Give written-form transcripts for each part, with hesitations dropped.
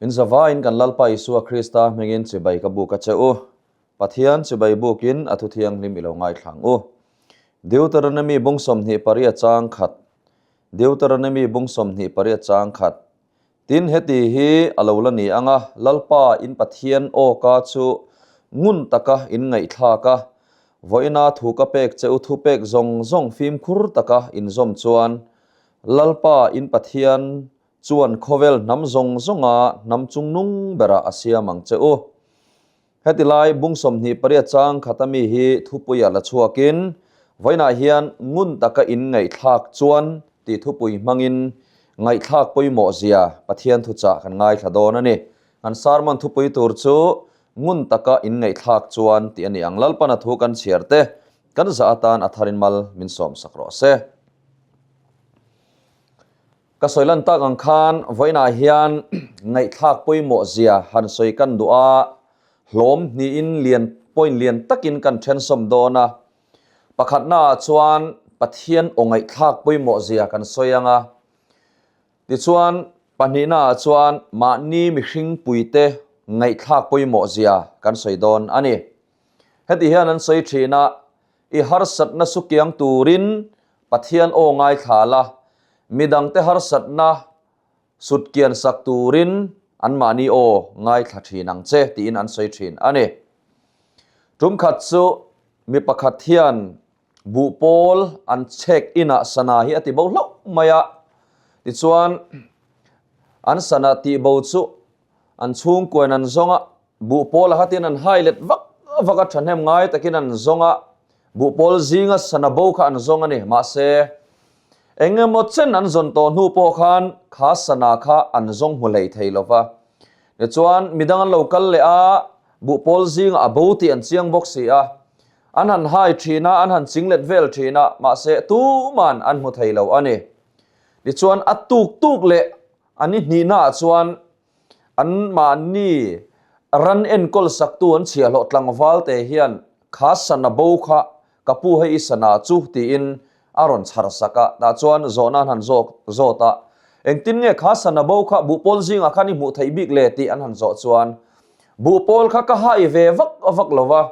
In zavaiin kan Lalpa Isua Krista hmingin chibai ka buk a che u. Pathian chibai bukin a thu thianghlim i lo ngaithlang u. Deuteronomy bung 28 chang khat Deuteronomy bung 28 chang khat Tin, heti hi a lo la ni ang a, Lalpa in Pathian aw ka chu ngun taka in ngaihthlak a, vawiina thu ka pek che u thupek zawng zawng fimkhur taka inzawm chuan Lalpa in Pathian Chuan khawvel hnam zawng zawnga hnam chungnung berah a siam ang che u. Heti lai bung 28 chang khata mi hi thupuia la chhuakin, vawiinah hian ngun taka in ngaihthlak chuan tih thupui hmangin ngaihthlak pawimawh zia Pathian thuchah kan ngaithla dawn a ni. Kan sermon thupui tur chu ngun taka in ngaihthlak chuan tih a ni ang. Lalpana thu kan chhiar te kan zah atan a tharin mal min sawmsak rawh se. Ka sawi lan tak ang khan vawiinah hian ngaihthlak pawimawh zia han sawi kan duh a, hlawm hnihin lian point lian takin kan thensawm dawn a. Pakhatnaah chuan Pathian aw ngaihthlak pawimawh zia kan sawi ang a. Tichuan pahnihnaah chuan mahni mihring puite ngaihthlak pawimawh zia kan sawi dawn a ni. Heti hian an sawi thin a, I harsatna sukiang turin Pathian aw ngaithla la, midangte harsatna sutkian sak turin anmahni aw ngaithla thin ang che tiin an sawi thin a ni. Tum khat chu mi pakhat hian buhpawl an chhek inah sana hi a ti bo hlauh mai a, tichuan an sana tih bo chu an chhungkuain an zawng a, Buhpawl a hatin an hai let vak vak a, thahnem ngai takin an zawng a, buhpawl zinga sana bo kha an zawng a ni. Mahse, eng emaw chen an zawn tawh hnu pawh khan kha sana kha an zawng hmu hlei thei lo va. Tichuan, midang an lo kal leh a, buhpawl zinga a bo tih an chiang bawk si a. An han hai thin a, an han ching let vel thin a, mahse tuman an hmu thei lo a ni. Tichuan, a tuk tuk leh a ni hnihnaah chuan Anmahni ran enkawl saktu an chhiahhlawh tlangvalte hian kha sana bo kha ka pu hei i sana chu tiin a rawn chhar sak a, tah chuan zawhna an han zawk zawt a, engtin nge kha sana bo kha buhpawl zingah khan i hmuh theih bik le tih an han zawh chuan buhpawl kha ka hai ve vak vak lo va,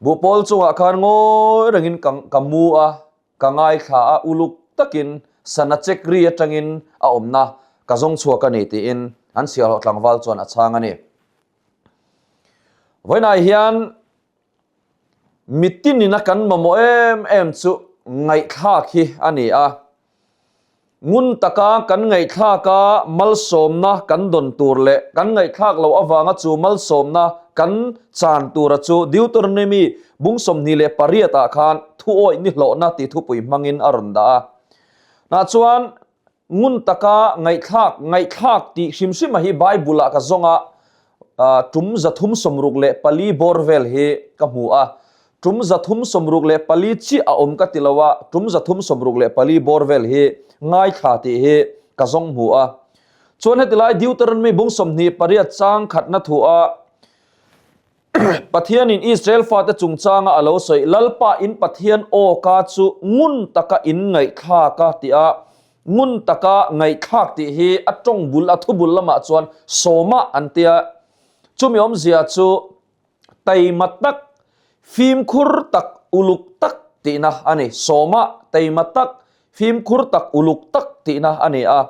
buhpawl chungah khan ngawi rengin ka ka mu a, Ka ngaithla a, uluk takin sana check ri atangin a awmna ka zawng chhuak a ni tiin an chhiahhlawh tlangval chuan a chhang a ni. Vawiinah hian mitin ina kan mamawh em em chu ngaihthlak hi a ni a. Ngun taka kan ngaihthlak a malsawmna kan dawn tur leh kan ngaihthlak loh avanga chu malsawmna kan chan tura chu Deuteronomy bung 28 ah khan thuawih ni hlawhna tih thupui hmangin a rawn dah a. Nah chuan ngun taka ngaihthlak ngaihthlak tih hrim hrim a hi Bible ah ka zawng a tum 364 bawr vel hi ka hmu a. Tum 364 chiah a awm ka ti lo a, tum 364 bawr vel hi ngaithla tih hi ka zawng hmu a. Chuan heti lai Deuteronomy bung 28 chang khatna thu a Pathianin Israel fate chungchanga a lo sawi, Lalpa in Pathian aw ka chu ngun taka in ngaihthlak a ti a, ngun taka ngaihthlak tih hi a tawng bul a thubul lamah chuan sawma an tia. Chumi awmzia chu Taima tak, fimkhur tak, uluk tak tihna a ni. Sawma taima tak, fimkhur tak, uluk tak tihna a ni a.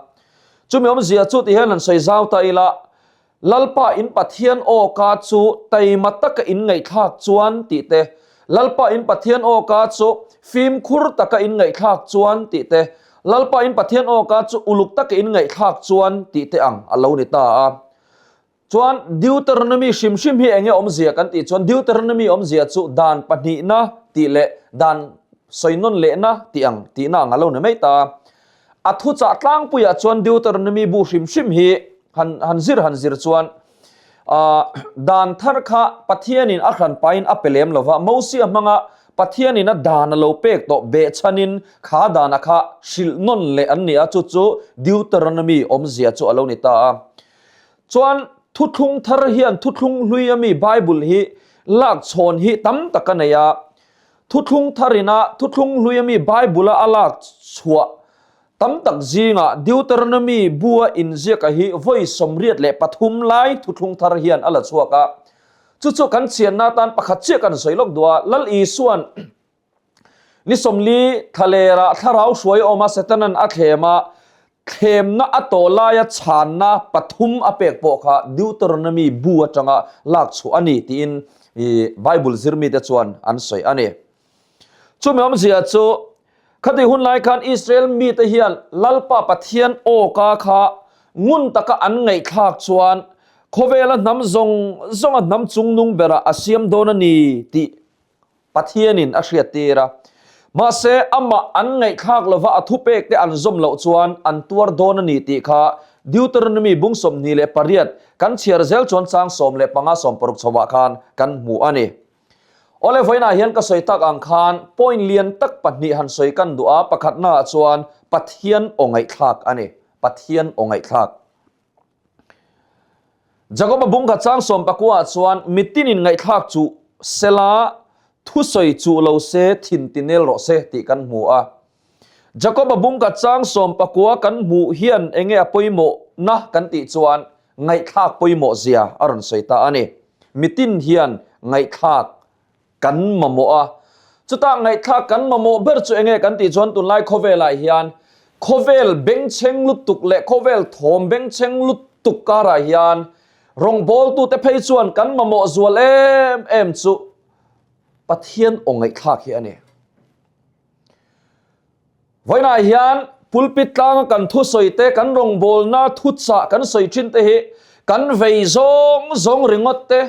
Chumi awmzia chu ti hian han sawi zau ta ila, Lalpa in Pathian aw ka chu taima taka in ngaihthlak chuan tih te, Lalpa in Pathian aw ka chu fimkhur taka in ngaihthlak chuan tih te, Lalpa in Pathian aw ka chu uluk taka in ngaihthlak chuan tih te ang a lo ni ta a. Chuan Deuteronomy hrim hrim hi enge awmzia kan tih chuan Deuteronomy awmzia chu dan pahnihna tih leh dan sawi nawn lehna tih ang tihna ang a lo ni mai ta. A thuchah tlangpuiah chuan Deuteronomy bu hrim hrim hi han han zir han zir chuan dan thar kha Pathianin a hran pahin a pe lem lova, Mosia hmanga Pathianin a dan a lo pek tawh behchhanin kha dana kha hrilh nawn leh an ni a, chu chu Deuteronomy awmzia chu a lo ni ta a. Chuan thuthlung thar hian thuthlung hlui ami Bible hi lak chhawn hi tam tak a nei a. Thuthlung thar ina thuthlung hlui ami Bible a a lak chhuah Tam tak zingah Deuteronomy bua inziaka hi vawi 83 lai thuthlung thar hian a la chhuak a. Chu chu kan chianna atan pakhat chiah kan sawi lawk duh a, Lal Isua'n ni 40 thlalerah thlarau hruai awma Setanan a thlem a, thlemna a tawh laia chhanna pathum a pek pawh kha Deuteronomy bu atanga lak chhuah a ni tiin Bible zirmite chuan an sawi a ni. Chumi awmzia chu Khatih hun lai khan Israel mite hian Lalpa Pathian awka kha ngun taka an ngaihthlak chuan khawvela hnam zawng zawnga hnam chungnung berah a siam dawn a ni tih Pathianin a hriattir a. Mahse, amah an ngaihthlak lova a thupekte an zawm loh chuan an tuar dawn a ni tih kha Deuteronomy bung 28 kan chhiar zel chuan chang 15 16 chhovah khan kan hmu a ni. Awle vawiinah hian ka sawi tak ang khan point lian tak pahnih han sawi kan duh a, pakhatnaah chuan Pathian aw ngaihthlak a ni, Pathian aw ngaihthlak. Jakoba bungkhat chang sawmpakuaah chuan mitinin ngaihthlak chu sela thusawi chuh lo se thin tinel rawh se tih kan hmu a. Jakoba bungkhat chang sawmpakua kan hmuh hian enge a pawimawhna kan tih chuan ngaihthlak pawimawh zia a rawn sawi ta a ni. Mitin hian ngaihthlak kan mamawh a, chutah ngaihthlak kan mamawh ber chu enge kan tih chuan tunlai khawvelah hian khawvel bengchheng lutuk leh khawvel thawm bengchheng lutuk karah hian rawngbawltute phei chuan kan mamawh zual em em chu Pathian aw ngaihthlak hi a ni. Vawiinah hian pulpit tlanga kan thusawi te, kan rawngbawlna thuchah kan sawi thin te hi kan vei zawng zawng ringawt te,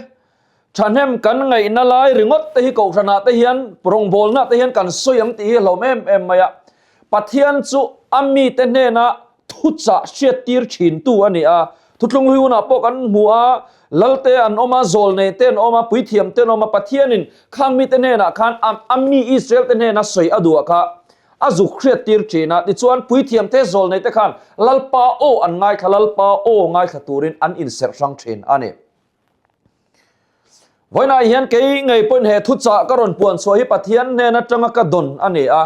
thahnem kan ngaihna lai ringawt te hi kohhranah te hian rawngbawlna te hian kan sawi ang tih hi a hlawm em em mai a. Pathian chu a mite hnena thuchah hriattir thintu a ni a. Thuthlung hlui hunah pawh kan hmu a, Lalte an awm a, Zawlnei te an awm a, Puithiam te an awm a, Pathianin khang mite hnenah khan a mi Israel te hnena sawi a duh ah kha a zuk hriattir thin a. Tichuan, Puithiam te, Zawlnei te khan Lalpa aw an ngaithla, Lalpa aw ngaithla turin an inserh hrang thin a ni. Vawiinah hian kei ngei pawhin he thuchah ka rawn puan chhuah hi Pathian hnen atanga ka dawn a ni a.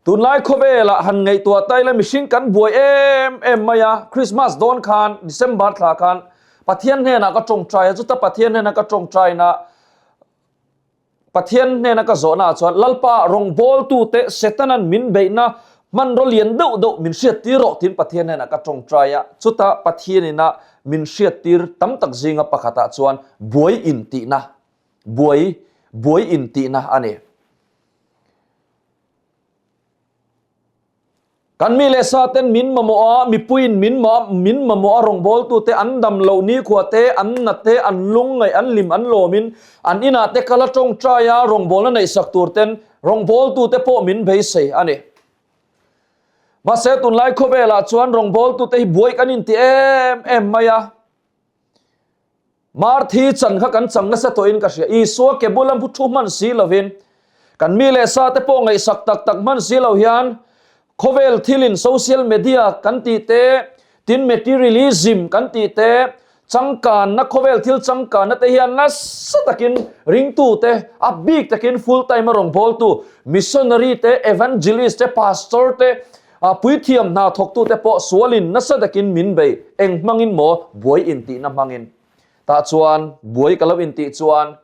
Tunlai khawvelah han ngaihtuah ta ila mihring kan buai em em mai a, Christmas dawn khan December thla khan Pathian hnenah ka tawngtai a, chuta Pathian hnena ka tawngtaina Pathian hnena ka zawhna ah chuan Lalpa rawngbawltute Setanan min beihna hmanraw lian deuh deuh min hriattir rawh tiin Pathian hnenah ka tawngtai a, chuta Pathianina min hriattir tam tak zinga pakhatah chuan buai intihna buai buai intihna a ni. Kan mi leh sa ten min mamawh a, mipuiin min min mamawh a rawngbawltute an dam loh nikhua te, an na te, an lungngaih, an lim, an lawmin an inah te kal a tawngtai a, rawngbawlna neihsak tur ten rawngbawltute pawh min beisei a ni. Mahse tunlai khawvelah chuan rawngbawltute hi buai kan inti em em mai a. Marthi chan kha kan chang nasa tawhin ka hria. Isua ke bula thu hman si lovin, kan mi leh sa te pawh ngaihsak tak tak hman si lo hian khawvel thilin social media kan tih te, tin materialism kan tih te, changkanna khawvel thil changkanna te hian nasa takin ringtu te, a bik takin full time a rawngbawltu missionary te, evangelist te, pastor te, A puithiam hna thawktute pawh sualin nasa takin min bei, eng hmangin maw buai intihna hmangin. Tah chuan buai ka lo intih chuan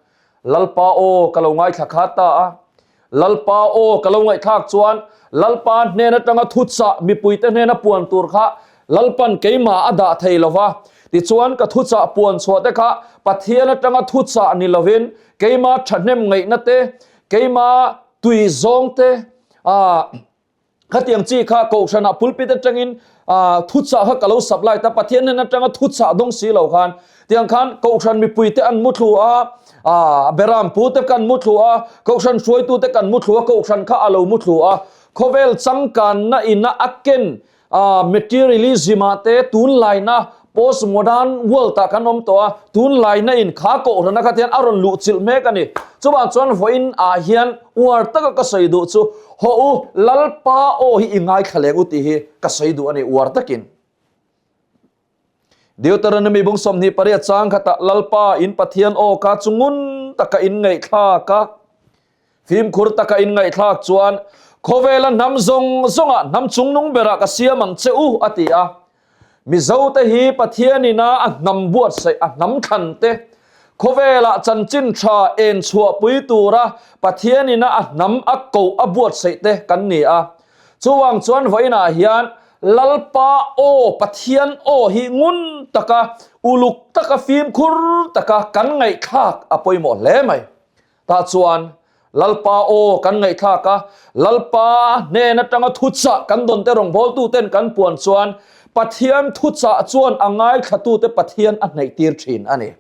Lalpa aw ka lo ngaithla kha ta a. Lalpa aw ka lo ngaihthlak chuan Lalpa hnen atanga thuchah mipuite hnena puan tur kha Lalpan keimah a dah thei lo va. Tichuan ka thuchah puan chhuah te kha Pathian atanga thuchah ni lovin keima thahnem ngaihna te, keima tui zawng te, ah, Khatiang chi kha Kohhranah pulpit atangin thuchah kha ka lo supply ta, Pathian hnen atanga thuchah dawng si lo khan tiang khan Kohhran mipuite an muthlu a, Beram pute kan muthlu a, Kohhran hruaitute kan muthlu a, Kohhran kha a lo muthlu a, khawvel changkanna ina a ken Materialism ah te tunlaina post modern world ah kan awm tawh a, tunlaina in kha kohhrana kha tian a rawn luh chilh mek a ni. Chuvang chuan vawiin ah hian uar taka ka sawi duh chu haw u Lalpa aw hi i ngaithla leng u tih hi ka sawi duh a ni uar takin. Deuteronomy bung 28 chang khatah Lalpa in Pathian aw kha chu ngun taka in ngaihthlak a, fimkhur taka in ngaihthlak chuan. Khawvela hnam zawng zawngah hnam chungnung berah ka siam ang che u, a ti a. Mizote hi Pathianina a hnam buatsaih, a hnam thlan te, khawvelah chanchin tha en chhuahpui tura Pathianina a hnam a koh a buatsaih te kan ni a. Chuvang chuan vawiinah hian Lalpa aw, Pathian aw hi ngun taka, uluk taka, fimkhur taka kan ngaihthlak a pawimawh hle mai. Tah chuan Lalpa aw kan ngaihthlak a, Lalpa hnen atanga thuchah kan dawn te rawngbawltuten kan puan chuan Pathian thuchah chuan a ngaithlatute Pathian a hnaihtir thin a ni.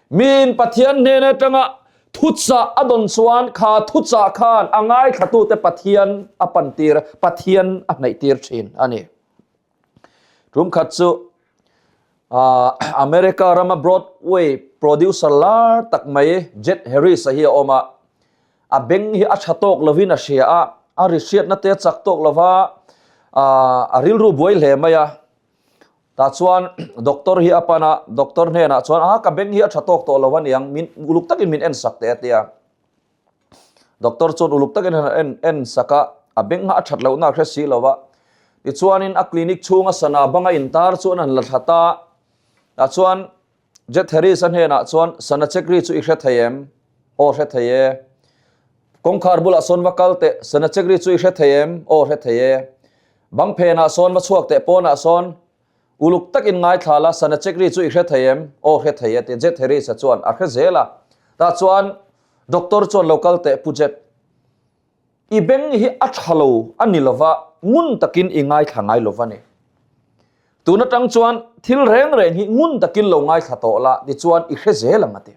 Miin Pathian hnen atanga thuchah a dawn chuan kha thuchah khan a ngaithlatute Pathian a pantir, Pathian a hnaihtir thin a ni. Tum khat chu America rama Broadway producer lar tak mai Jet Harris-a hi a awm a, a beng hi a tha tawk lovin a hria a, a ri hriatna te a chak tawk lova, a rilru buai hle mai a. Tah chuan doctor hi a pan a, doctor hnenah chuan a ka beng hi a tha tawk tawh lo aniang, min uluk takin min en sak teh a ti a. Doctor chuan uluk takin a en en sak a, a beng a that lohna a hre si lo va. Tichuanin a clinic chhunga sana banga intar chuan an la thlat a, tah chuan Jet Harris-a hnenah chuan sana check ri chu i hre thei em? Aw hre thei e. Kawngkhar bulah sawn va kal teh, sana check ri chu i hre thei em? Aw hre thei e. Bang phenah sawn va chhuak teh pawnah sawn Uluk takin ngaithla la, sana check ri chu i hre thei em? Aw hre thei e ti Jet Harris-a chuan a hre zel a. Tah chuan Doctor chuan lo kal teh Pu Jet. I beng hi a tha lo a ni lova, ngun takin i ngaithla ngai lova ni. Tun atang chuan thil reng reng hi ngun takin lo ngaithla tawh la tichuan i hre zel ang a ti.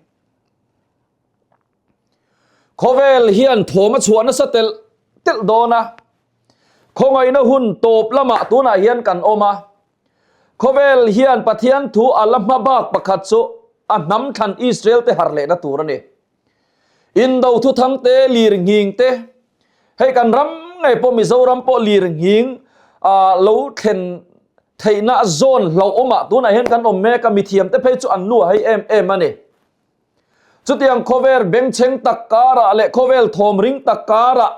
Khawvel hian thawm a chhuah nasa telh telh dawn a, Khawngaihna hun tawp lamah tunah hian kan awm a. Khawvel hian Pathian thu a la hma bak pakhat chu a hnam thlan Israel te harh lehna tur a ni. Indo thuthang te, lir nghing te, hei kan ram ngei pawh Mizoram pawh lir nghing lo thlen theihna zawn hlauhawmah tunah hian kan awm mek a, mithiam te phei chu an nu a hei em em a ni. Chutiang khawvel bengchheng tak karah leh khawvel thawm ring tak karah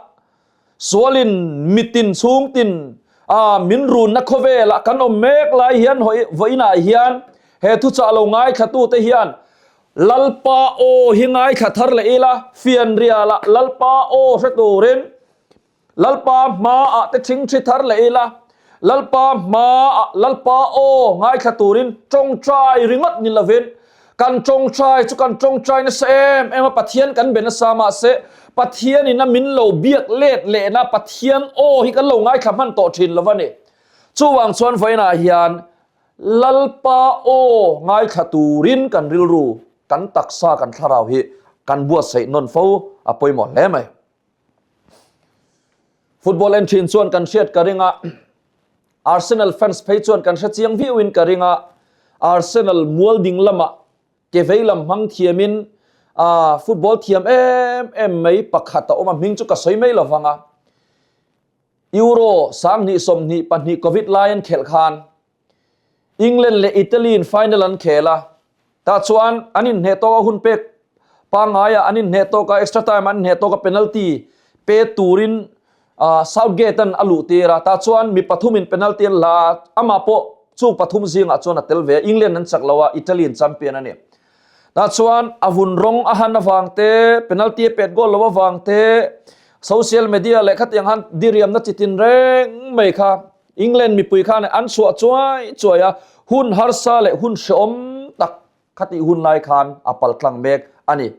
sualin mitin chhungtin a min runna khawvelah kan awm mek lai hian vawiinah hian he thuchah lo ngaithlatute hian Lalpa aw hi ngaithla thar leh ila fianrialah Lalpa aw hre turin Lalpa hmaah te thingthi thar leh ila, Lalpa hmaah Lalpa aw ngaithla turin tawngtai ringawt ni lovin, kan tawngtai chu kan tawngtai nasa em em a, Pathian kan be nasa mahse Pathianin a min lo biak let lehna Pathian aw hi kan lo ngaithla hman tawh thin lo a ni. Chuvang chuan vawiinah hian Lalpa aw ngaithla turin kan rilru, kan taksa, kan thlarau hi kan buatsaih nawn fo a pawimawh hle mai. Football en thin chuan kan hriat ka ring a, Arsenal fans phei chuan kan hre chiang viau in ka ring a, Arsenal mual ding lamah ke vei lam hmang thiamin ah football thiam em em mai pakhat a awm a, hming chu ka sawi mai lovang a, Euro 2022 Covid lai an khelh khan England leh Italy in final an khel a, tah chuan an inhneh tawk a hun pek pangaiah an inhneh tawk a, extra time an inhneh tawk a, penalty pe turin Southgate an a luh tir a, tah chuan mi pathumin penalty an la a, amah pawh chung pathum zingah chuan a tel ve a, England an chak lo a, Italy in champion a ni. Tah chuan a vun rawng a han avang te, penalty a pet goal lo avang te, social media leh khatiang han diriamna chi tin reng mai kha England mipui khan an chhuah chuai chuai a, hun harsa leh hun hrehawm tak khatih hun lai khan a pal tlang mek a ni.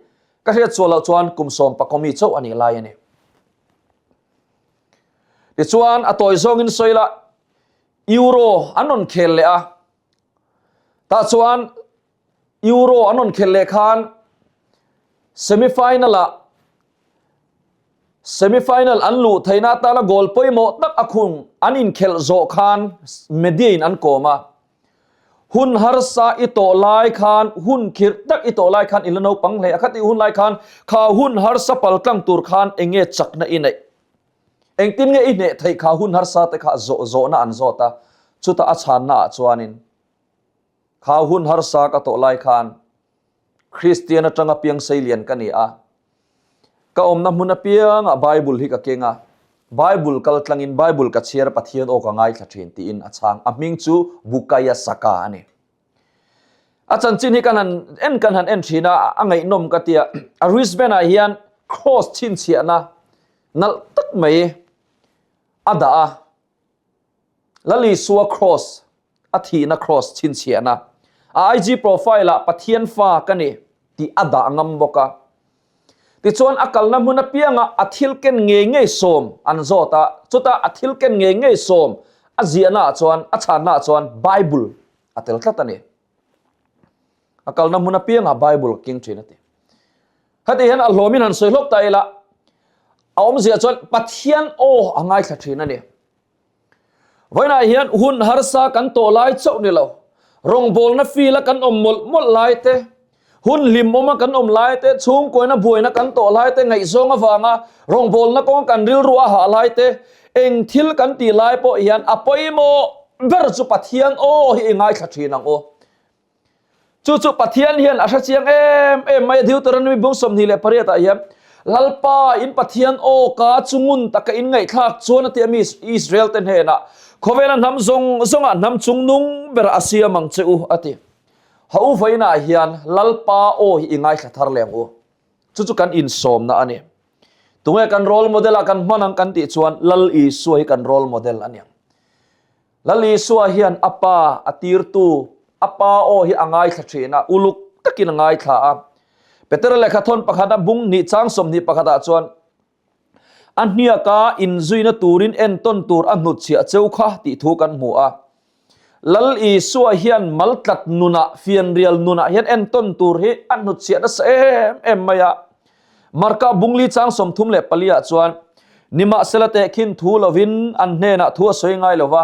Ka hriat chhuah loh chuan kum sawm pakawmi chauh a nih lai a ni. Tichuan a tawi zawngin sawi la, Euro an rawn khel leh a, tah chuan Euro an rawn khel leh khan semi-final ah Semi-final an luh theihna atana goal pawimawh tak a khung an inkhelh zawh khan media in an kawm a. Hun harsa i tawh lai khan, hun khirh tak i tawh lai khan i la naupang hle a, khatih hun lai khan kha hun harsa paltlang tur khan eng nge chakna i neih? Engtin nge i hneh theih kha hun harsa te kha zawh zawhna an zawt a, chutah a chhanna ah chuanin kha hun harsa ka tawh lai khan Kristian atanga piang seilian ka ni a. Ka awmna hmun apiangah Bible hi ka keng a, Bible kal tlangin Bible ka chhiar a Pathian aw ka ngaithla thin tiin a chhang. A hming chu Bukaya Saka a ni. A chanchin hi kan han en kan han en thin a, a ngaihnawm ka tia. A wristband ah hian cross chhinchhiahna nalh tak mai a dah a. Lal Isua cross, a thihna cross chhinchhiahna. A IG profile ah Pathian fa ka ni tih a dah ngam bawk a. Tichuan a kalna hmun apianga a thil ken ngei ngei sawm an zawt a, chutah a thil ken ngei ngei sawm a ziahna ah chuan, a chhanna ah chuan Bible a tel tlat a ni. A kalna hmun apianga Bible a keng thin a ti. Heti hian a hlawmin han sawi hlawk ta ila, a awmzia chuan Pathian aw a ngaithla thin a ni. Vawiinah hian hun harsa kan tawh lai chauh ni lo, rawngbawlna feel a kan awm mawlh mawlh lai te, hun hlimawma kan awm lai te, chhungkuaina buaina kan tawh lai te, ngaihzawng avanga rawngbawlna kawng kan rilru a hah lai te, eng thil kan tih lai pawh hian a pawimawh ber chu Pathian aw hi i ngaithla thin ang u. Chu chu Pathian hian a hrechiang em em mai a, Deuteronomy bung 28 ah hian Lalpa in Pathian aw ka chu ngun taka in ngaihthlak chuan a ti a mi Israel te hnenah khawvela hnam zawng zawngah hnam chungnung ber a siam ang che u a ti. Ha u vawiinah hian Lalpa aw hi i ngaithla thar leh ang u. Chu chu kan insawmna a ni. Tunge kan role model ah kan hman ang kan tih chuan Lal Isua hi kan role model a ni ang. Lal Isua hian a pa a tirtu, a pa aw hi a ngaithla thin a, uluk takin a ngaithla a. Petera lehkhathawn pakhata bung hnih chang 21 ah chuan, A hniaka inzuina turin entawn tur a hnutchhiah cheu kha tih thu kan hmu a. Lal Isua hian maltlat nunah, fianrial nunah hian entawn tur hi a hnutchhiah nasa em em mai a. Marka bungli chang 34 ah chuan, Nimahsela tehkhin thu lovin an hnenah thu a sawi ngai lo va,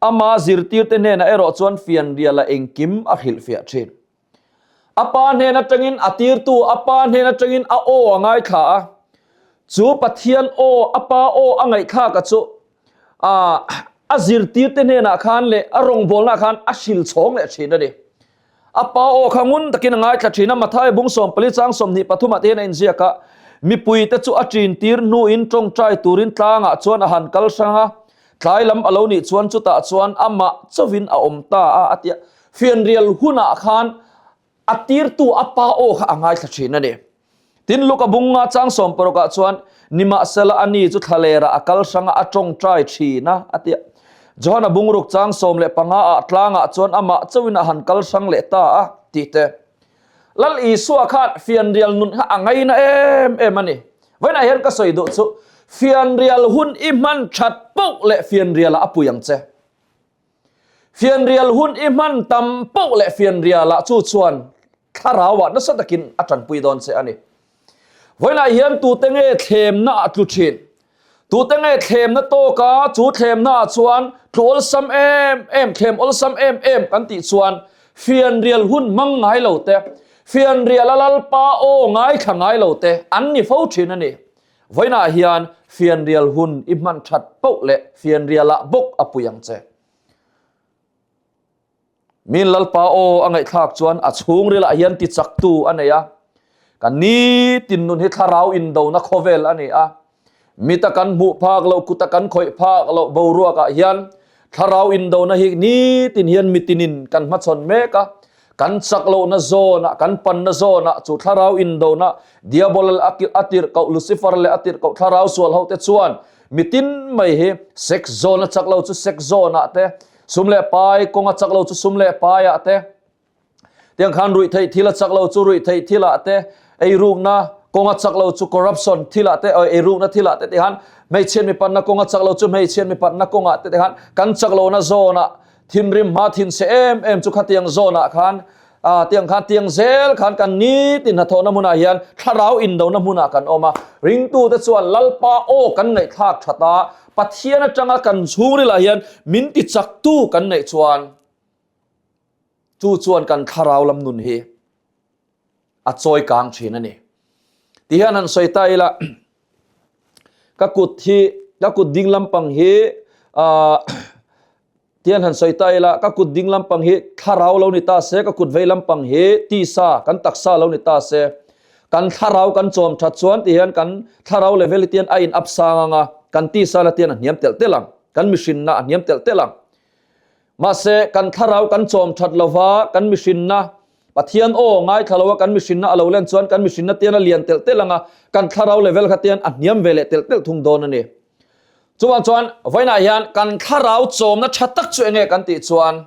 ama zirtirte hnenah erawh chuan fianriala engkim a hrilhfiah thin. A pa hnen atangin a tirtu, a pa hnen atangin a aw a ngaithla a, chu Pathian aw, a pa aw a ngaihthlaka chu a zirtirte hnenah khan leh a rawngbawlnaah khan a hrilchhawng leh thin a ni. A pa aw kha ngun takin a ngaithla thin a, Matthai bung 14 chang 23 ah te hian a inziak a, Mipuite chu a ṭin tir hnuin ṭawngṭai turin tlangah chuan a han kal hrang a, tlai lam a lo nih chuan chutah chuan amah chauhin a awm ta a, a ti a. Fianrial hunah khan a tirtu a pa aw kha a ngaithla thin a ni. Tin, Luka bunga chang 60 ah chuan, Nimahsela a ni chu thlalerah a kal hrang a, a tawngtai thin a, a ti a. Johana bungruk chang 15 ah tlangah chuan amah chauhin a han kal hrang leh ta a, tih te. Lal Isua khan fianrial nun kha a ngaina em em a ni. Vawiinah hian ka sawi duh chu, fianrial hun i hman that poh leh fianrialah a pui ang che. Fianrial hun i hman tam poh leh fianrialah chu chuan thlarauah nasa takin a tanpui dawn che a ni. Vawiinah hian tute nge thlemna ah tlu thin? Tute nge thlemna tawka chu thlemna ah chuan tlu awlsam em em, thlem awlsam em em kan tih chuan fianrial hun hmang ngai lo te, fianrial a Lalpa aw ngaithla ngai lo te an ni fo thin a ni. Vawiinah hian fianrial hun i hman that poh leh fianrialah bawk a pui ang che. Min Lalpa aw a ngaihthlak chuan a chhungrilah hian tichaktu a nei a. Kan nitin nun hi thlarau indona khawvel a ni a. Mita kan hmuh phak loh, kuta kan khawih phak loh boruakah hian thlarau indona hi nitin hian mitinin kan hmachhawn mek a. Kan chak lohna zawnah, kan panna zawnah chu thlarau indona, Diabol a tirh koh, Lucifer leh a tirh koh thlarau sual hote chuan mitin mai hi sex zawn a chak lo chu sex zawnah te, sum leh pai kawng a chak lo chu sum leh paiah te, tiang khan ruih theih thil a chak lo chu ruih theih thilah te, eirukna kawng a chak lo chu corruption thilah te, eirukna thilah te tikhan hmeichhiat mipatna kawng a chak lo chu hmeichhiat mipatna kawngah te tikhan kan chak lohna zawnah Thinrim hma thinchhe em em chu khatiang zawnah khan tiang khan tiang zel khan kan nitin hnathawhna hmunah hian thlarau indona hmunah kan awm a. Ringtute chuan Lalpa aw kan ngaihthlak that a, Pathian atanga kan chhungrilah hian min tichaktu kan neih chuan chu chuan kan thlarau lam nun hi a chawi kang thin a ni. Ti hian han sawi ta ila ka kut hi ka kut ding lampang hi tian han sawi ta ila ka kut ding lampang hi thlarau lo ni ta se ka kut vei lampang hi tisa kan taksa lo ni ta se. Kan thlarau kan chawm that chuan ti hian kan thlarau level hi tian a in up sang ang a, kan tisa la tian a hniam telh telh ang, kan mihrinna a hniam telh telh ang. Mahse, kan thlarau kan chawm that lova kan mihrinna, Pathian aw ngaithla loa kan mihrinna a lo len chuan kan mihrinna tian a lian telh telh ang a, kan thlarau level kha tian a hniam ve leh telh telh thung dawn a ni. Chuvang chuan vawiinah hian kan thlarau chawmna tha tak chu enge kan tih chuan,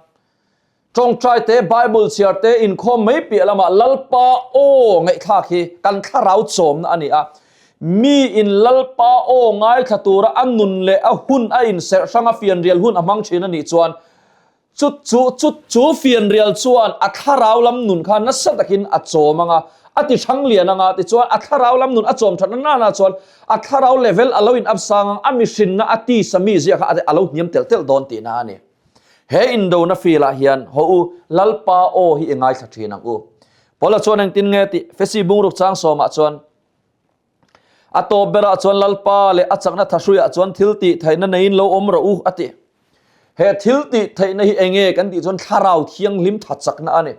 Tawngtai te, Bible chhiar te, inkhawm mai piah lamah Lalpa aw ngaihthlak hi kan thlarau chawmna a ni a. Mi in Lalpa aw ngaithla tura a nun leh a hun a inserh hrang a fianrial hun a hmang thin a nih chuan chu chu chu chu fianrial chuan a thlarau lam nun kha nasa takin a chawm ang a, a ti hrang lian ang a, tichuan a thlarau lam nun a chawm thatna nana chuan a thlarau level a lo in up sang ang a, mihrinna a tisa mizia kha a lo hniam telh telh dawn tihna a ni. He indona field ah hian haw u, Lalpa aw hi i ngaithla thin ang u. Paula chuan engtin nge tih Fesi bungruk chang sawmah chuan, A tawp berah chuan Lalpa leh a chakna thahruiah chuan thil tih theihna neiin lo awm rawh u, a ti. He thil tih theihna hi enge kan tih chuan thlarau thianghlim tha chakna a ni.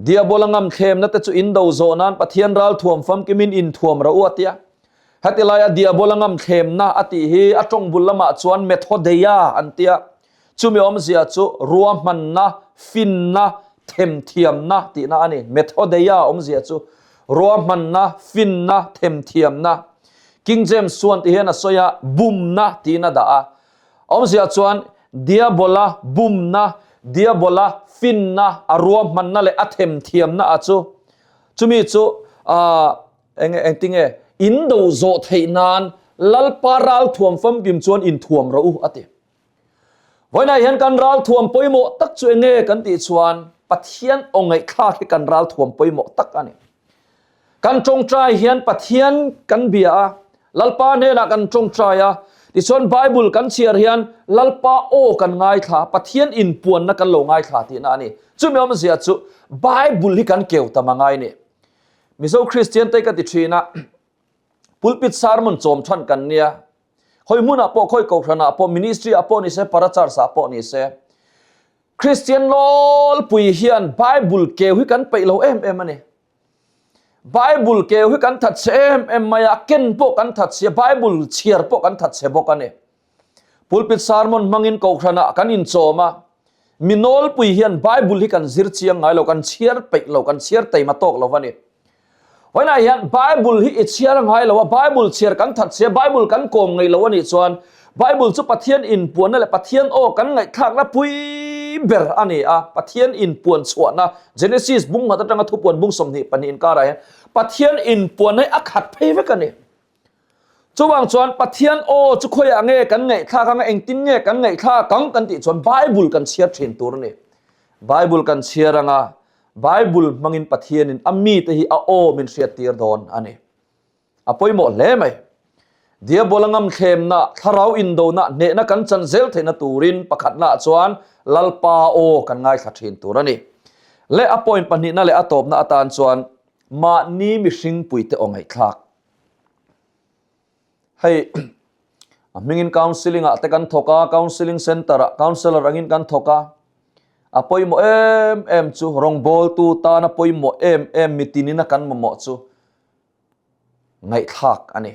Diabola ngamthlemna te chu indo zawh nan Pathian ral thuam famkimin inthuam rawh u, a ti a. Heti laia Diabola ngamthlemna a tih hi a tawng bul lamah chuan Methodeia an ti a, chumi awmzia chu ruahmanna, finna, themthiamna tihna a ni. Methodeia awmzia chu ruahmanna, finna, themthiamna. King James chuan ti hian a sawi a, bumna tiin a dah a. Awmzia chuan Diabola bumna, Diabola finna, a ruahmanna leh a themthiamna a chu. Chumi chu aah Enge engtinge in do zawh theih nan Lalpa ralthuam famkim chuan inthuam rawh u a ti. Vawiinah hian kan ralthuam pawimawh tak chu enge kan tih chuan Pathian aw ngaihthlak hi kan ralthuam pawimawh tak a ni. Kan tawngtai hian Pathian kan bia a, Lalpa hnenah kan tawngtai a, tichuan Bible kan chhiar hian Lalpa aw kan ngaithla, Pathian inpuanna kan lo ngaithla tihna a ni. Chumi awmzia chu Bible hi kan keu tam a ngai ni. Mizo Kristian te ka ti thin a, pulpit sermon chawm than kan nia, khawi hmunah pawh khawi kohhranah pawh ministry ah pawh ni se para church ah pawh ni se Kristian nawlpui hian Bible keu hi kan peih lo em em a ni. Bible keu hi kan that chhe em em mai a, ken pawh kan that chhia, Bible chhiar pawh kan that chhe bawk a ni. Pulpit sermon hmangin kohhranah kan inchawm a, mi nawlpui hian Bible hi kan zir chiang ngai lo, kan chhiar peih lo, kan chhiar taima tawk lo a ni. Vawiinah hian Bible hi i chhiar ngai lo a, Bible chhiar kan that sia, Bible kan kawm ngei lo a nih chuan Bible chu Pathian inpuanna leh Pathian aw kan ngaihthlakna pui ber a ni a, Pathian inpuan chhuahna Genesis bung nghat atanga thupuan bung 22 inkarah hian Pathian inpuanna hi a khat phei vek a ni. Chuvang chuan Pathian aw chu khawiah nge kan ngaihthlak anga engtin nge kan ngaihthlak ang kan tih chuan Bible kan chhiar thin tur a ni. Bible kan chhiar anga Bible hmangin Pathianin a mite hi a aw min hriattir dawn a ni. A pawimawh hle mai. Diabola ngamthlemna, thlarau indona, hnehna kan chan zel theihna turin pakhatnaah chuan Lalpa aw kan ngaithla thin tur a ni. Leh a point pahnihna leh a tawpna atan chuan mahni mihringpuite aw ngaihthlak. Hei a hmingin counselling ah te kan thawk a, counselling centre ah counsellor angin kan thawk a, a pawimawh em em chu rawngbawltu tana pawimawh em em mitinin a kan mamawh chu ngaihthlak a ni.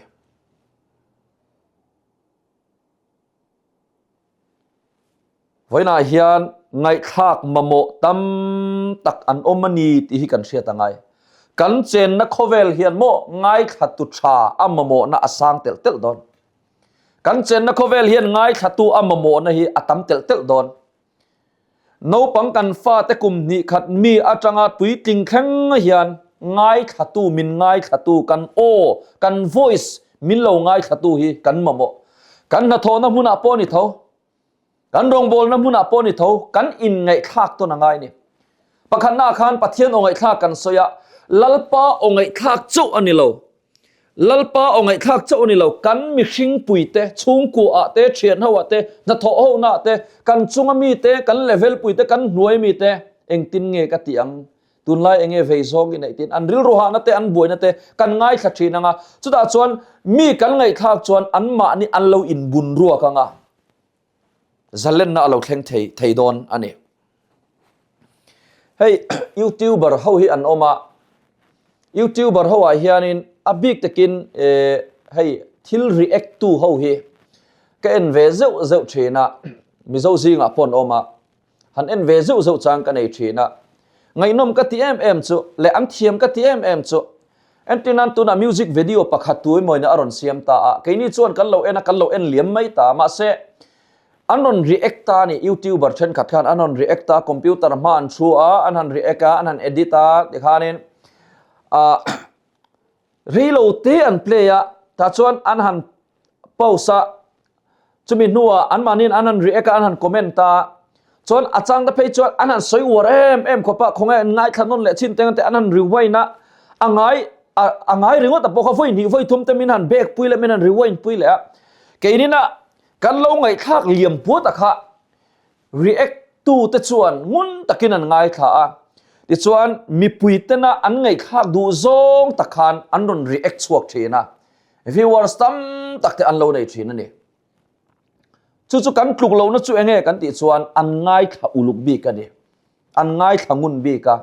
Vawiinah hian ngaihthlak mamawh tam tak an awm a ni tih hi kan hriat a ngai. Kan chenna khawvel hian maw ngaithlatu tha a mamawhna a sang telh telh dawn. Kan chenna khawvel hian ngaithlatu a mamawhna hi a tam telh telh dawn. Naupang kan fate kum hnih khat mi atanga puitling thleng hian ngaithlatu min ngaithlatu kan aw, kan voice min lo ngaithlatu hi kan mamawh. Kan hnathawhna hmunah pawh a ni tho. Kan rawngbawlna hmunah pawh a ni tho. Kan inngaihthlak tawn a ngai a ni. Pakhatnaah khan Pathian aw ngaihthlak kan sawi a, Lalpa aw ngaihthlak chauh a ni lo. Lalpa aw ngaihthlak chauh a ni lo, kan mihringpuite, chhungkuaah te, thianhoah te, hnathawh honaah te, kan chunga mite, kan level puite, kan hnuai mite, engtin nge ka tih ang? Tunlai enge vei zawng i neih tiin an rilru hahna te, an buaina te kan ngaithla thin ang a, chutah chuan mi kan ngaihthlak chuan anmahni an lo inbun ruak ang a. Zalenna a lo thleng thei thei dawn a ni. Hei YouTuber ho hi an awm a. Youtuber ho ah hianin a bik takin hei thil react tu ho hi ka en ve zeuh zeuh thin a, Mizo zingah pawh an awm a, han en ve zeuh zeuh chang ka nei thin a. Ngaihnawm ka ti em em chu leh an thiam ka ti em em chu entir nan tunah music video pakhat tu emaw in a rawn siam ta a, keini chuan kan lo en a, kan lo en liam mai ta mahse An rawn react ta a ni, YouTuber thenkhat khan an rawn react a, computer hma an thu a, an han react a, an han edit a, tikhanin ah reilo te an play a, tah chuan an han post a, chumi hnuah anmahniin an han react a, an han comment a, chuan a changte phei chuan an han sawi uar em em khawp a, khawnge an ngaithla nawn leh chin teng te an han rewind a, a ngai a ngai ringawt a pawh kha vawi hnih vawi thum te min han back pui leh min han rewind pui leh a, keinina Kan lo ngaihthlak liam puat a kha react tu te chuan ngun takin an ngaithla a, tichuan mipui tena an ngaihthlak duh zawng tak khan an rawn react chhuak thin a, viewers tam tak te an lo nei thin a ni. Chu chu kan tluk lohna chu enge kan tih chuan an ngaithla uluk bik a ni, an ngaithla ngun bik a.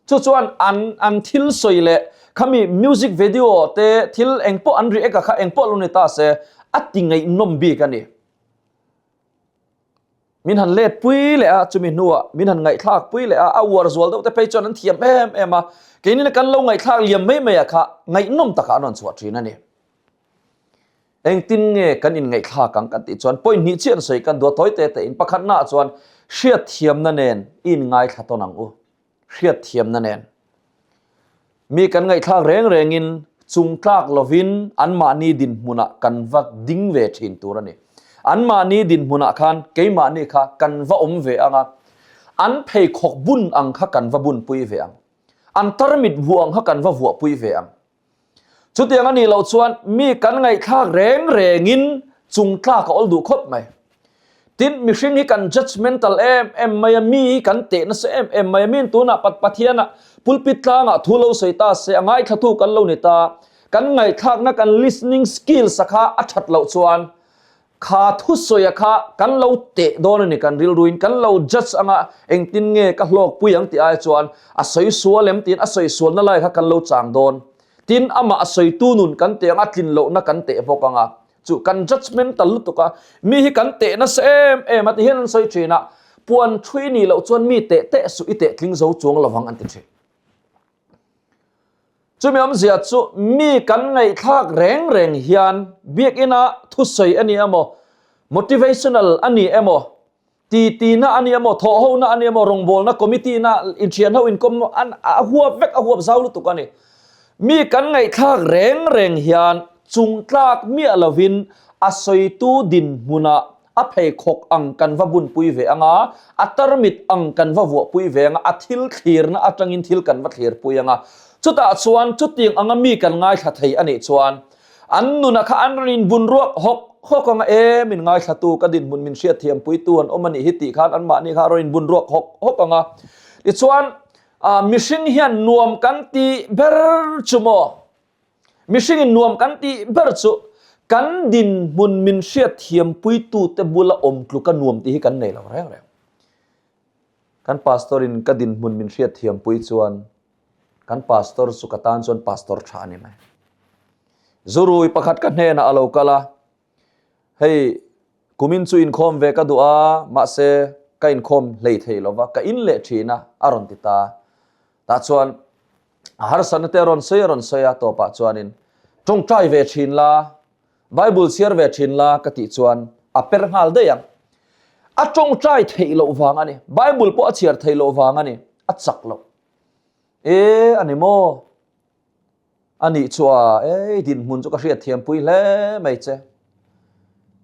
Chu chuan an an thil sawi leh khami music video te thil engpawh an react a kha engpawh lo ni ta se a ti ngaihnawm bik a ni. Min han let pui leh a chumi hnuah min han ngaihthlak pui leh a a uar zual deuh te phei chuan an thiam em em a keinin kan lo ngaihthlak liam mai mai a kha ngaihnawm takah an rawn chhuah thin a ni. Engtin nge kan inngaihthlak ang kan tih chuan point hnih chiah an sawi kan duah tawi te te in pakhatnaah chuan hriatthiamna nen i inngaithla tawn ang u. hriatthiamna nen. Mi kan ngaihthlak reng rengin chungtlak lovin anmahni dinhmunah kan va ding ve thin tur a ni. Anmahni dinhmunah khan keimahni kha kan va awm ve ang a, an pheikhawk bun ang kha kan va bunpui ve ang. An tarmit vuah ang kha kan va vuahpui ve ang. Chutiang a nih loh chuan mi kan ngaihthlak reng rengin chungtlak a awl duh khawp mai. Tin, mihring hi kan judgemental em em mai a, mi hi kan teh nasa em em mai a, miin tunah Pathiana pulpit tlangah thu lo sawi ta se, a ngaithlathu kan lo ni ta, kan ngaihthlakna kan listening skills a kha a that loh chuan Kha thusawia kha kan lo teh dawn a ni, kan rilruin kan lo judge anga engtin nge ka hlawkpui ang tih ai chuan a sawi sual em tiin a sawi sualna lai kha kan lo chang dawn. Tin, amah a sawitu nun kan teh anga a tlin lohna kan teh bawk anga chu kan judgemental lutuk a, mi hi kan teh nasa em em a ti hian an sawi thin a, puan thui nih loh chuan mi teh teh suh i teh tling zo chuang lovang an ti thin. Chumi awmzia chu mi kan ngaihthlak reng reng hian biakina thusawi a ni emaw, motivational a ni emaw, titina a ni emaw, thawhhona a ni emaw, rawngbawlna committee na inthianho inkawm an a huap vek a huap zau lutuk a ni. Mi kan ngaihthlak reng reng hian chungtlak miah lovin a sawitu dinhmunah A pheikhawk ang kan va bunpui ve ang a, a tarmit ang kan va vuahpui ve ang a, a thil thlirna atangin thil kan va thlirpui ang a. Chutah chuan chutiang anga mi kan ngaithla thei a nih chuan an nuna kha an rawn inbun ruak hawk hawk ang a, E, min ngaithlatu, ka dinhmun min hriatthiampuitu an awm a nih hi tih khan anmahni kha a rawn inbun ruak hawk hawk ang a. Tichuan, mihring hian nuam kan tih ber chu maw? Mihringin nuam kan tih ber chu kan dinhmun min hriatthiampuitute bula awm tluka nuam tih hi kan nei lo reng reng. Kan pastor in ka dinhmun min hriatthiampui chuan kan pastor chu ka tan chuan pastor tha a ni mai. Zurui pakhat ka hnenah a lo kal a, hei kumin chu inkhawm ve ka duh a, mahse ka inkhawm hlei thei lo va, ka in leh thin a, a rawn ti ta. Tah chuan A harsatna te a rawn sawi a rawn sawi a, tawpah chuanin tawngtai ve thin la, Bible chhiar ve thin la ka tih chuan a per nghal daih ang. A tawngtai theih loh vang a ni, Bible pawh a chhiar theih loh vang a ni, a chak loh. E, a ni maw? A nih chu a, ei dinhmun chu ka hriatthiampui hle mai che.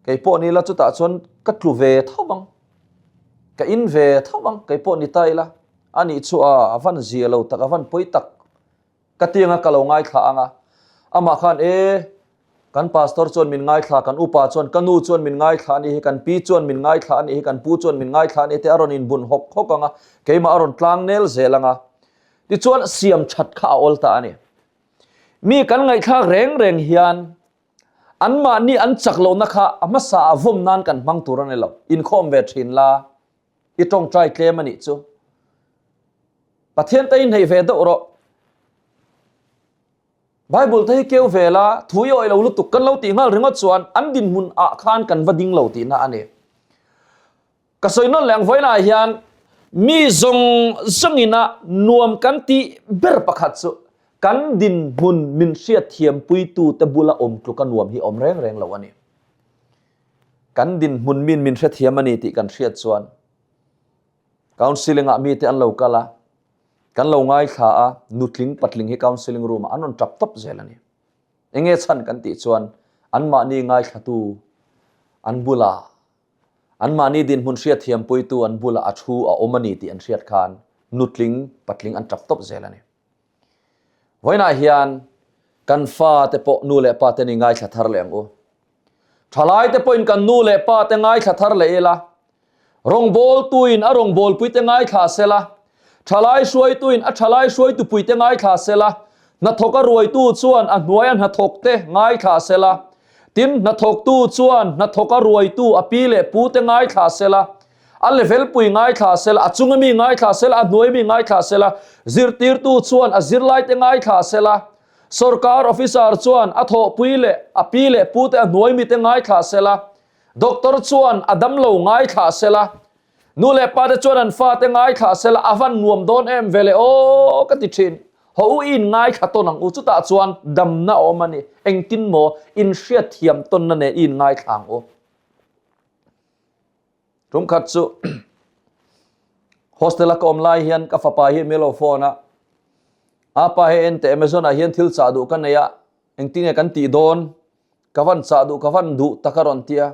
Kei pawh ni la chutah chuan ka tlu ve tho ang. Ka in ve tho ang, kei pawh ni ta ila. A nih chu a, a van zia lo tak, a van pawi tak. Ka ti anga ka lo ngaithla ang a. Amah khan, E, kan pastor chuan min ngaithla, kan upa chuan, ka nu chuan min ngaithla a nih hi, kan pi chuan min ngaithla a nih hi, kan pu chuan min ngaithla a nih te a rawn inbun hawk hawk ang a, keimah a rawn tlang nel zel ang a. Tichuan, siam that kha a awl ta a ni. Mi kan ngaihthlak reng reng hian anmahni an chak lohna kha a hmasa ah vawm nan kan hmang tur a ni lo. Inkhawm ve thin la. I tawngtai tlem a nih chu. Pathian te inhneih ve deuh rawh. Bible te hi keu ve la, thu i awih lo lutuk kan lo tih nghal ringawt chuan an dinhmun ah khan kan va ding lo tihna a ni. Ka sawi nawn leh ang vawiinah hian mi zawng zawngina nuam kan tih ber pakhat chu kan dinhmun min hriatthiampuitu te bula awm tluka nuam hi awm reng reng lo a ni. Kan dinhmun min min hrethiam a ni tih kan hriat chuan counselling ah mite an lo kal a, kan lo ngaithla a, nutling patling hi counselling room ah an rawn tap tawp zel a ni. Enge chhan kan tih chuan anmahni ngaithlatu an bulah Anmahni dinhmun hriatthiampuitu an bulah a thu a awm a ni tih an hriat khan nutling patling an tap tawp zel a ni. Vawiinah hian kan fate pawh nu leh pa te ni ngaithla thar leh ang u. Thalaite pawhin kan nu leh pa te ngaithla thar leh ila, rawngbawltuin a rawngbawlpuite ngaithla sela, thalai hruaituin a thalai hruaitupuite ngaithla sela, hnathawka ruaitu chuan a hnuaia hnathawkte ngaithla sela, Tin, hnathawktu chuan hnathawka ruaitu a pi leh pute ngaithla sela, a level pui ngaithla sela, a chunga mi ngaithla sela, a hnuai mi ngaithla sela, zirtirtu chuan a zirlaite ngaithla sela, sorkar officer chuan a thawhpui leh a pi leh pute a hnuai mite ngaithla sela, doctor chuan a damlo ngaithla sela, Nu leh pa te chuan an fate ngaithla sela a van nuam dawn em ve le aw ka ti thin. Haw u i in ngaithla tawn ang u chutah chuan damna a awm a ni. Engtin maw in hriatthiam tawnna nen i in ngaithla ang u. Tum khat chu hostel a ka awm lai hian ka fapa hi min lo phone a, apa hei en teh Amazon ah hian thil chah duh ka nei a, engtin nge kan tih dawn ka van chah duh ka van duh tak a rawn ti a.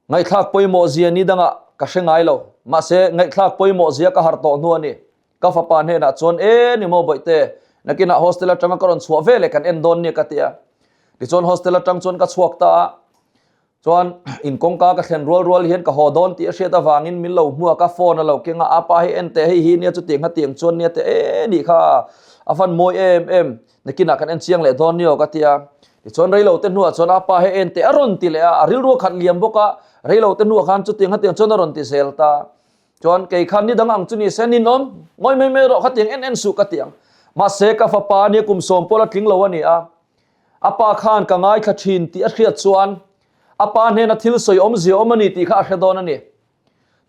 Ngaihthlak pawimawh zia ni dangah ka hre ngai lo. Mahse, ngaihthlak pawimawh zia ka harh tawh hnu a ni. Ka fapa hnenah chuan, E, ni maw Bawihte, nakinah hostel atanga ka rawn chhuah ve leh kan en dawn nia ka ti a. Tichuan hostel atang chuan ka chhuak ta a. Chuan in kawngka ka thlen rual rual hian ka haw dawn tih a hriat avangin min lo hmuak a, phone a lo keng a, apa hei en teh, hei hi nia chutiang hatiang chuan nia teh, e nih kha a van mawi em em. Nakinah kan en chiang leh dawn ni aw ka ti a. Tichuan reilo te hnuah chuan a pa hei en teh a rawn ti leh a, a rilru a khat liam bawk a, reilo te hnuah khan chutiang hatiang chuan a rawn ti zel ta. Chuan kei khan ni dang ang chu ni se ninawm, ngawi mai mai rawh khatiang en en suh ka ti ang. Mahse ka fapa nia kum sawm pawla tling lo a ni a, a pa khan ka ngaithla thin tih a hriat chuan a pa hnena thil sawi awmzia awm a ni tih kha a hre dawn a ni.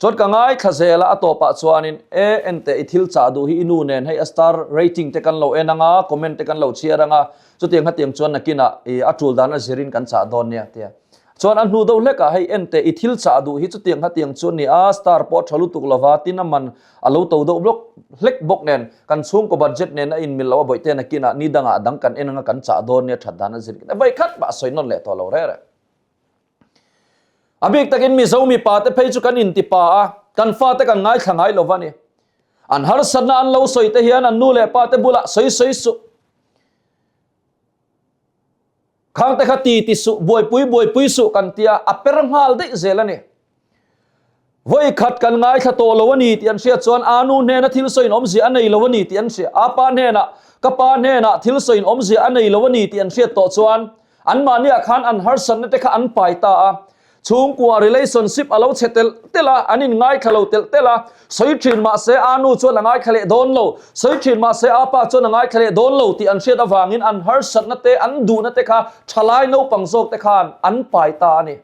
Chuan ka ngaithla zel a, a tawpah chuanin, E, enteh, i thil chah duh hi i nu nen hei a star rating te kan lo en ang a, comment te kan lo chhiar ang a, chutiang hatiang chuan nakinah i a tul dan a zirin kan chah dawn nia, tia. Chuan a hnu deuh hlekah hei, enteh, i thil chah duh hi chutiang hatiang chu a ni a, star pawh a tha lutuk lova, tin a man a lo to deuh blok hlek bawk nen, kan chhungkaw budget nen a inmil lo a bawihte nakinah ni dangah dang kan en ang a, kan chah dawn nia, that dan a zirin, vawikhat mah a sawi nawn leh tawh lo reh reh. A bik takin Mizo mipa te phei chu kan inti pa a, kan fate kan ngaithla ngai lo va ni. An harsatna an lo sawi te hian an nu leh pa te bulah sawi sawi suh. Khang te kha ti ti suh, buaipui buaipui suh kan tia a per nghal daih zel a ni. Vawi khat kan ngaithla tawh lo a ni tih an hriat chuan a nu hnena thil sawiin awmzia a nei lo a ni tih an hria. A pa hnenah, ka pa hnenah thil sawiin awmzia a nei lo a ni tih an hriat tawh chuan anmahniah khan an harsatna te kha an pai ta a. Chhungkua relationship a lo chhe telh telh a, an inngaithla lo telh telh a. Sawi thin mah se a nu chuan a ngaithla leh dawn lo, sawi thin mah se a pa chuan a ngaithla leh dawn lo tih an hriat avangin an harsatna te, an duhna te kha thalai naupang zawk te khan an pai ta a ni.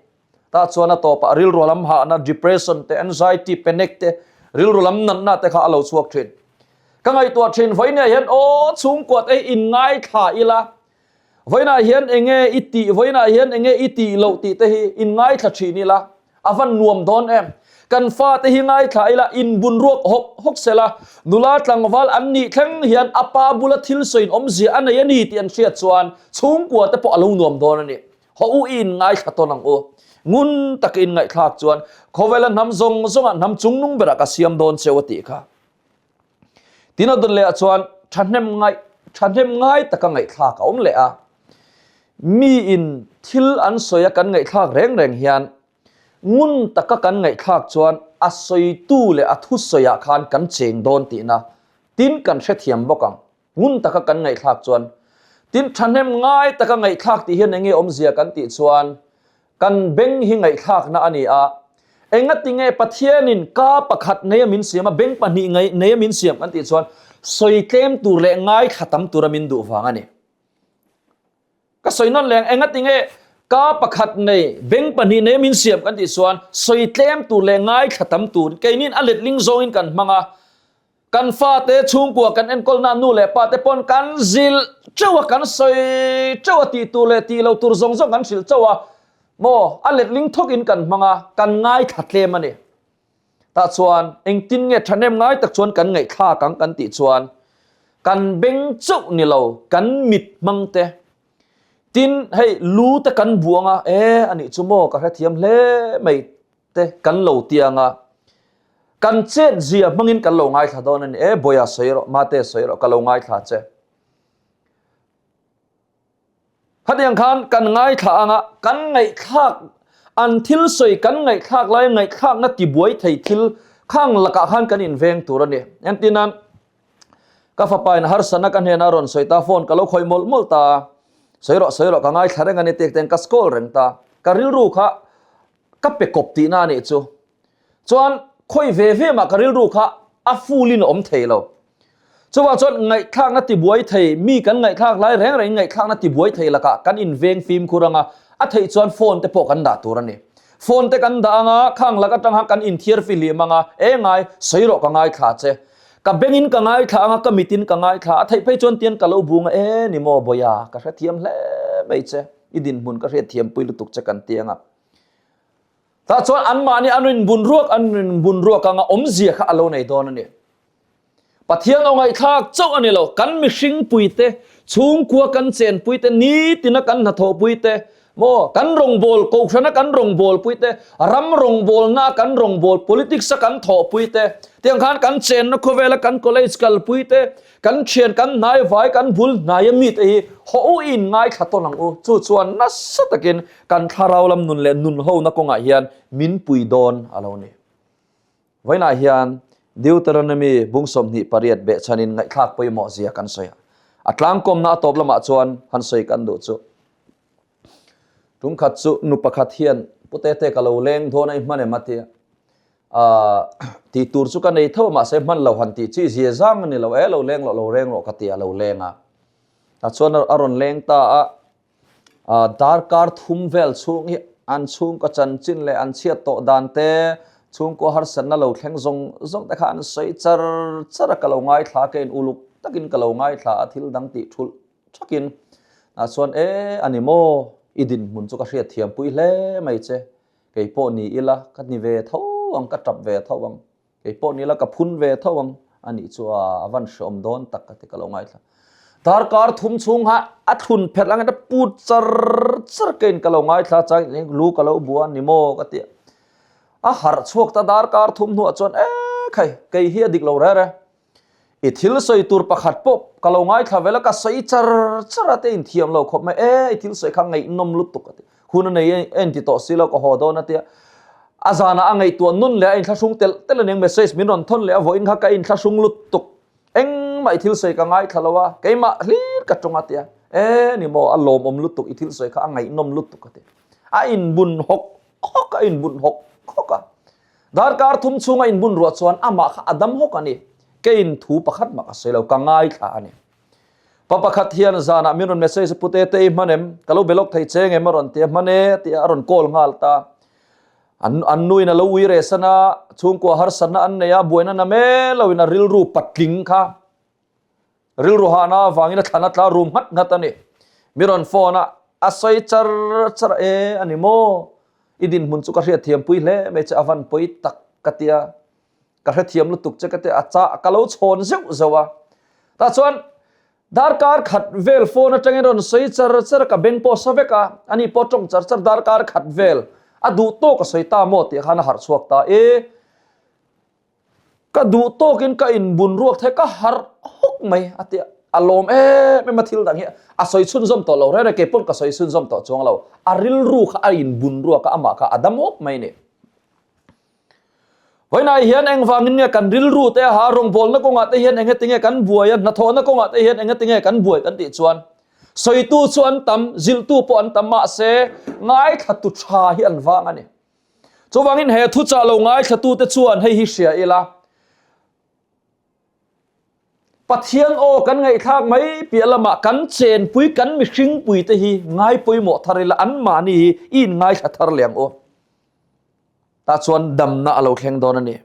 Tah chuan a tawpah rilru lam hahna, depression te, anxiety, panic te, rilru lam natna te kha a lo chhuak thin. Ka ngaihtuah thin vawiinah hian aw chhungkuat ei in ngaithla ila, vawiinah hian enge i tih, vawiinah hian enge i tih loh tih te hi in ngaithla thin ila, a van nuam dawn em. Kan fate hi ngaithla ila inbun ruak hawk hawk sela, nula tlangval an nih thleng hian a pa bula thil sawiin awmzia a nei a ni tih an hriat chuan chhungkua te pawh a lo nuam dawn a ni. Haw u i inngaithla tawn ang u. Ngun taka inngaihthlak chuan khawvela hnam zawng zawngah hnam chungnung berah ka siam dawn cheu a tih kha. Tin a dawn lehah chuan thahnem ngaih thahnem ngai taka ngaihthlak a awm leh a. Miin thil an sawi a kan ngaihthlak reng reng hian ngun taka kan ngaihthlak chuan a sawitu leh a thusawiah khan kan cheng dawn tihna tin kan hrethiam bawk ang. Ngun taka kan ngaihthlak chuan tin thahnem ngai taka ngaihthlak tih hian enge awmzia kan tih chuan kan beng hi ngaihthlakna a ni a, engatinge Pathianin ka pakhat neia min siam a, beng pahnih neia min siam kan tih chuan sawi tlem tur leh ngaithla tam tura min duh vang a ni. Ka sawi nawn leng engati nge ka pakhat nei beng pahnih nei min siam kan tih chuan sawi tlem tur leh ngaithla tam tur keinin a letling zawngin kan hmang a. Kan fate chhungkua kan enkawlna nu leh pa te pawn kan zilh teuh a, kan sawi teuh a tih tur leh tih lo tur zawng zawng kan hrilh chauh a, maw a letling thawkin kan hmang a, kan ngaithla tlem a ni. Tah chuan engtin nge thahnem ngai tak chuan kan ngaihthlak ang kan tih chuan kan beng chauh ni lo kan mit hmang te tin hei lu te kan buang a e a nih chu maw ka hrethiam hle mai te kan lo tiang a kan chet zia hmangin kan lo ngaithla dawn a ni e Bawia sawi rawh Mate sawi rawh ka lo ngaithla che. Khatiang khan kan ngaithla anga kan ngaihthlak an thil sawi kan ngaihthlak lai ngaihthlakna tibuai thei thil khang lakah khan kan inveng tur a ni. Entirnan ka fapa in harsatna ka hnena rawn sawi ta phone ka lo khawih mawlh mawlh ta sawi rawh sawi rawh ka ngaithla reng a ni tek ten ka scroll reng ta ka rilru kha ka pe kawp tihna a nih chu. Chuan khawi ve ve mah ka rilru kha a full in a awm thei lo. Chuvang chuan ngaihthlakna tibuai thei, mi kan ngaihthlak lai reng rengin ngaihthlakna tibuai thei lakah kan inveng fimkhur anga, a theih chuan phone te pawh kan dah tur a ni. Phone te kan dah anga, khang lak atang khan kan inthiar fihlim anga, e ngai, sawi rawh ka ngaithla che. Ka bengin ka ngaithla anga, ka mitin ka ngaithla, a theih phei chuan tian ka lo bung a, e ni maw Bawia, ka hrethiam hle mai che, i dinhmun ka hriatthiampui lutuk che kan ti anga. Tah chuan anmahni an rinbun ruak an rinbun ruak anga awmzia kha a lo nei dawn a ni. Pathian aw ngaihthlak chauh a ni lo, kan mihring puite, chhungkua kan chenpuite, nitina kan hnathawhpuite, maw, kan rawngbâwl, kohhrana kan rawngbâwlpuite, ram rawngbâwlnaa kan rawngbâwl, politics-a kan thawhpuite, tiang khan kan chenna khawvela kan college kalpuite, kan thian, kan hnaivai, kan bul hnaia mite hi haw u in ngaithla tawn ang u. Chu chuan nasa takin kan thlarau lam nun leh nun hona kawngah hian min pui dawn a lo ni. Vawiinah hian Deuteronomy bung 28 behchhanin ngaihthlak pawimawh zia kan sawi a. A tlangkawmna a tawp lamah chuan han sawi kan duh chu. Tumkhat chu nu pakhat hian Pu Tete ka lo leng dawn a i hman em a tia. Tih tur chu ka nei tho a mahse hman lo han tih chi zia zang a ni lo e lo leng loh lo reng rawh ka ti a lo leng a. Tah chuan a rawn leng ta a. Darkar thum vel chhung hi an chhungkaw chanchin leh an chhiat tawh dan te, chhungkaw harsatna lo thleng zawng zawng te kha an sawi char char a, ka lo ngaithla a, keiin uluk takin ka lo ngaithla a, thil dang tih thulh thakin ah chuan e a ni maw, i dinhmun chu ka hriatthiam pui hle mai che, kei pawh ni ila ka ni ve tho ang, ka tap ve tho ang. Kei pawh nila ka phun ve tho ang a nih chu a a van hreawm dawn tak ka ti ka lo ngaithla. Darkar thum chhung kha a thlun pherh angin a put char char kein ka lo ngaithla chang lu ka lo bua ni maw ka ti a. A harh chhuak ta darkar thum hnuah chuan e khai kei hi a dik lo rere. I thil sawi tur pakhat pawh ka lo ngaithla vel a, ka sawi char char a te inthiam lo khawp mai e, i thil sawi kha ngaihnawm lutuk a ti. Hun a nei a inti tawh si lo ka haw dawn a tia. A zanah a ngaihtuah nun leh a inthlahrung telh telh a ning message min rawn thawn leh a vawiin kha ka inthlahrung lutuk. Engmah i thil sawi ka ngaithla lo a, keimah hlir ka tawng a tia. E ni maw a lawmawm lutuk i thil sawi kha a ngaihnawm lutuk a ti. A inbun hawk hawk a inbun hawk hawk a. Darkar thum chhunga inbun ruah chuan amah kha a dam hawk a ni. Keiin thu pakhat mah ka sawi lo, ka ngaithla a ni. Pa pakhat hian zanah min rawn message a, Pute te i hman em? Ka lo be lawk thei che ngem a rawn ti a, hman e a ti a, a rawn call nghal ta. An an nuin a lo ui reh san a, chhungkua harsatna an nei a, buaina na mel loin a rilru patling kha Rilru hahna avangin a thlan a tla rum nghat nghat a ni. Mi rawn phone a, a sawi char char a, E, a ni maw? I dinhmun chu ka hriatthiampui hle mai che, a van pawi tak ka ti a, ka hrethiam lutuk che ka ti a, a chah ka lo chhawn zeuh zeuh a. Tah chuan darkar khat vel phone atangin rawn sawi char char a, ka beng pawh sa vek a, ani pawh tawng char char darkar khat vel a duh tawk a sawi ta maw tih khan a harh chhuak ta e. Ka duh tawkin ka inbun ruak thei, ka harh hawk mai a ti a, a lawm em em a thil dang hi a sawi chhunzawm tawh lo reng reng, kei pawn ka sawi chhunzawm tawh chuang lo, a rilru kha a inbun ruak a, amah kha a dam hawk mai a ni. Vawiinah hian engvangin nge kan rilru te a ha, rawngbawlna kawngah te hian engati nge kan buai a, hnathawhna kawngah te hian engati nge kan buai kan tih chuan sawitu chu an tam, zilhtu pawh an tam mahse ngaithlatu tha hi an vang a ni. Chuvangin he thuchah lo ngaithlatute chuan hei hi hria ila. Pathian aw kan ngaihthlak mai piah lamah kan chenpui, kan mihringpui te hi ngai pawimawh thar ila anmahni hi i inngaithla thar leh ang u. Tah chuan damna a lo thleng dawn a ni.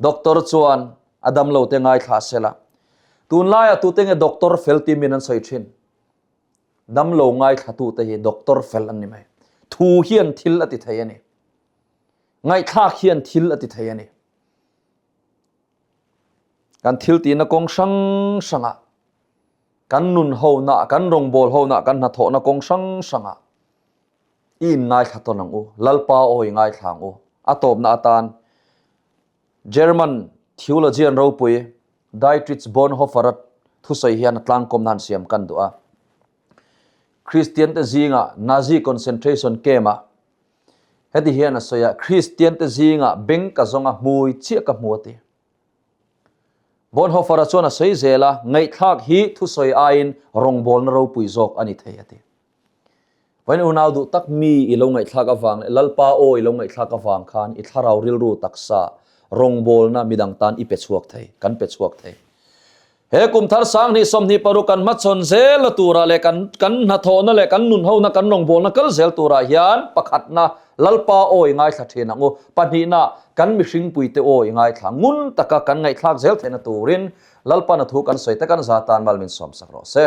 Doctor chuan a damlo te ngaithla sela. Tunlaiah tute nge doctor fel tih min an sawi thin. Damlo ngaithlatute hi doctor fel an ni mai. Thu hian thil a ti thei a ni. Ngaihthlak hian thil a ti thei a ni. Kan thil tihna kawng hrang hrangah, kan nun hona, kan rawngbawl hona, kan hnathawhna kawng hrang hrangah i inngaithla tawn ang u, Lalpa aw i ngaithla ang u. A tawpna atan German theologian ropui Dietrich Bonhoeffer-a thusawi hian a tlangkawmna han siam kan duh a. Kristiante zingah Nazi concentration camp-ah heti hian a sawi a, Kristiante zingah beng ka zawng a, hmui chiah ka hmu a ti. Bonhoeffer-a chuan a sawi zel a, ngaihthlak hi thusawi aiin rawngbawlna ropui zawk a ni thei a ti. Vawiin unau duh tak mi i lo ngaihthlak avang leh Lalpa aw i lo ngaihthlak avang khan i thlarau rilru taksa rawngbawlna midang tan i pe chhuak thei, kan pe chhuak thei. He kum thar 2026 kan hmachhawn zelna turah leh kan kan hnathawhna leh kan nunhona kan rawngbawlna kal zel turah hian pakhatna Lalpa aw i ngaithla thin ang u, pahnihna kan mihringpuite aw i ngaithla ngun taka kan ngaihthlak zel theihna turin Lalpa na thu kan sawi te kan za tan mal min sawmsak rawh se.